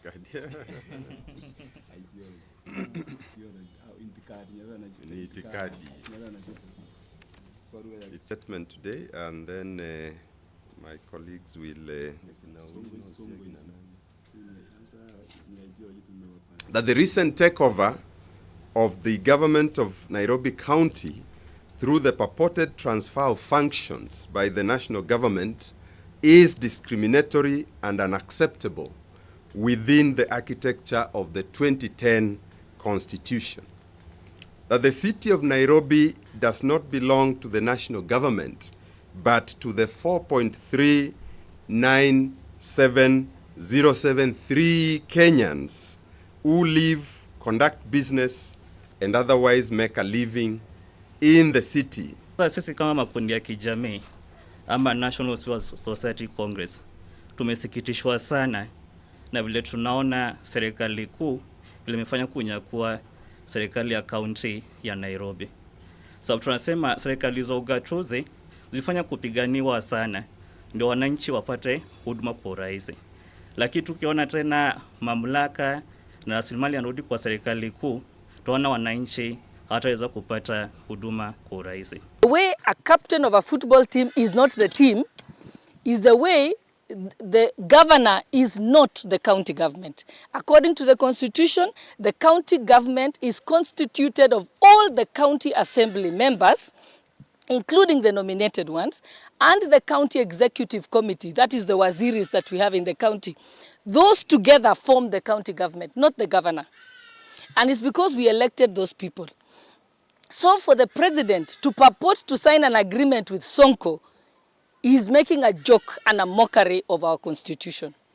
Itikadi. Ideology. Ideology. Au itikadi. Nyerere anajiita Ni itikadi. Nyerere anajiita. Kwa lugha ya Statement today, and then my colleagues will Songo Songo hizi. Sasa ni ideology tumewapata. That the recent takeover of the government of Nairobi County through the purported transfer of functions by the national government is discriminatory and unacceptable within the architecture of the 2010 Constitution. That the city of Nairobi does not belong to the national government, but to the 4.397073 Kenyans who live, conduct business, and otherwise make a living in the city. Sasa sisi kama makundi ya kijamii ama National Civil Society Congress tumesikitishwa sana na vile tunaona serikali kuu limefanya kunyakua serikali ya kaunti ya Nairobi. Sababu tunasema serikali za ugatuzi zilifanya kupiganiwa sana ndio wananchi wapate huduma kwa urahisi, lakini tukiona tena mamlaka na rasilimali yanarudi kwa serikali kuu, tunaona wananchi hawataweza kupata huduma kwa urahisi. The way a captain of a football team is not the team is the way the governor is not the county government. According to the constitution, the county government is constituted of all the county assembly members, including the nominated ones, and the county executive committee, that is the waziris that we have in the county. Those together form the county government, not the governor. And it's because we elected those people. So for the president to purport to sign an agreement with Sonko, he is making a joke and a mockery of our constitution.